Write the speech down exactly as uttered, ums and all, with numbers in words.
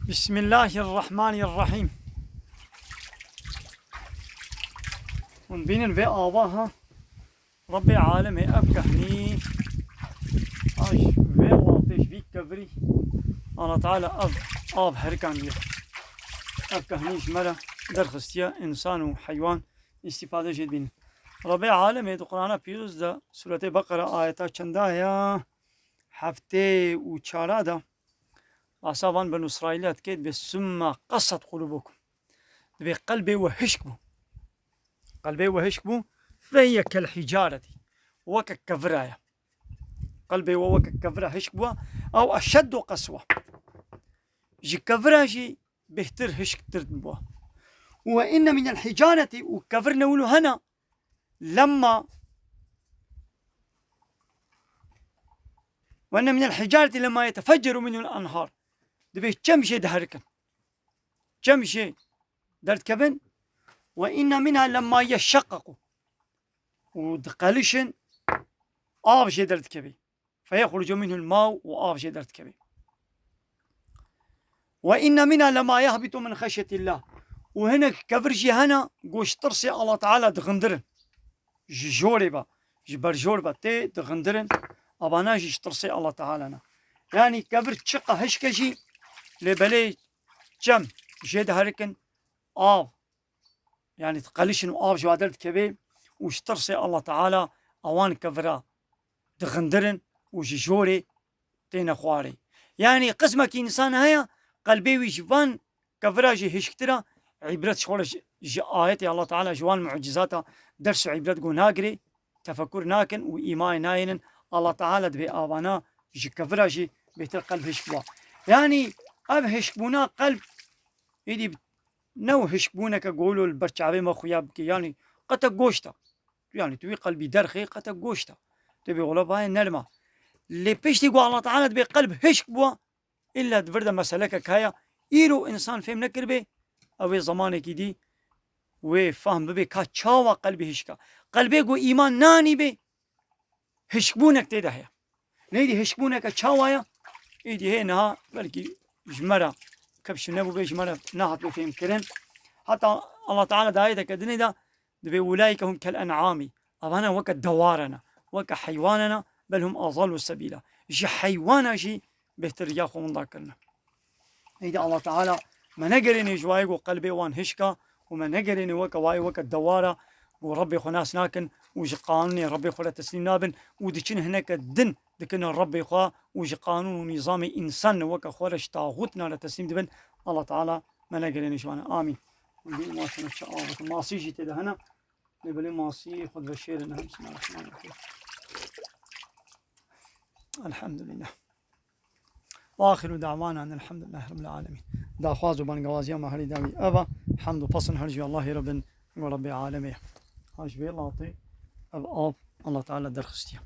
Bismillahirrahmanirrahim. Hûn bînin vê ava ha. Rabbê alemê ev kehnî, ha, ji vê welatê, ji vî kevirî, Allah Teala ev av herikandiye. Ev kehnî ji me re derxistiye, însan û heywan îstîfade jê dibînin. Rabbê alemê di Qur'ana Pîroz de, Sûretê Beqera, ayeta çenda ya? Heftê û çara de, basa van Benû Îsraîlî ya dike, dibê, "Summe qesat qulûbukum." Dibê qelbê we hişk bû. Qelbê we hişk bû. "Fe hiye kel hicaretî." Weke kevira ye. Qelbê we weke kevira hişk bû. Ew eşeddu qeswa. Ji kevira jî bêhtir hişktir bû. "Ve inne minel hicaretî", û kevir ne wilo hene, lemma, "ve inne minel hicareti lemma yetefecceru minhul enhar." Dibê çem jê diherikin. Çem jê derdikevin. "Ve inne minha lemma yeşşekkeku." Û diqelişin, av jê derdikevê. "Feyexrucu minhul ma", û av jê derdikevê. "Ve inne minha lema yehbitu min xeşyetillah." Û hinek kevir jî hene, ku ji tirsê Allah Teala dixindirin. Ji jorê ve, ji berjor ve tê dixindirin. Avana jî ji tirsê Allah Teala ne. Yanî kevir çiqa hişke jî, lê belê çem jê diherikin, av, yanî diqelişin û av ji wa derdikevê û ji tirsê Allah Teala awan kevira dixindirin û ji jorê têne xwarê. Yanî qismekî însan heye, qelbê wî ji van kevira jî hişktir e, îbret ji xwe re ji, ji ayetê Allah Teala, ji wan mucizata ders û îbret got nagirê, tefekur nakin û îmayê nayênin. Allah Teala dibê avana ji kevira jî bêhtir qelb hişk bûa. Yanî ev hişkbûna qelb êdî ne û hişkbûneke golo li ber çavê me xuya bike, yanî qete goşta. Yanî tu wî qelbî derxê qete goşta. Tu bê wela vayê nerma. Lê piştî ku Allah Teala dibê qelb hişk bûa, îlla di vir de meselekek heye. Îro însan fêm nekiribê, ew ê zemanekî dî wê fehm bibê ka çawa qelbê hişka. Qelbê ku îman nanîbê, hişkbûnek tê de heye. Neydi hişkbûneke çawa ye? Êdî hê niha belkî ji me re kepş nebûbe, ji me re nehatbe fêmkirin. Heta Allah Teala di ayeteke dinê de dibê, "Ulaîke hum kel en'amî." Avana weke deware ne, weke heywane ne, "bel hum azalu sebîla." Ji heywana jî bêhtir riya xwe winda kirine. Êdî Allah Teala me negerênê ji wayê ku qelbê wan hişka û me negerênê weke wayê weke dewara ku Rebbê xwe nas nakin û ji qanûnê Rebbê xwe re teslîm nabin û diçin hineke din dikine Rebbê xwe û ji qanûn û nîzamê însan ne, weke xwe re ji taxûtina re teslîm dibin. Allah Teala me negerênê ji wan e. Amîn. Hûn dî maşallah çi avêtin. Masî jî tê de hene. Lê belê masî xwe diveşêrin. Bismillahirrahmanirrahîm. Elhamdülillah. Ve axiru da'wana enelhamdülillahi rabbil alemin. Daxwaz û bangewaziya me herî dawî ev e. Hemd û pesn her jî Allahê re bin, û Rebbê alemê. Ha ji vê latê ev av Allah Teala derxistiye.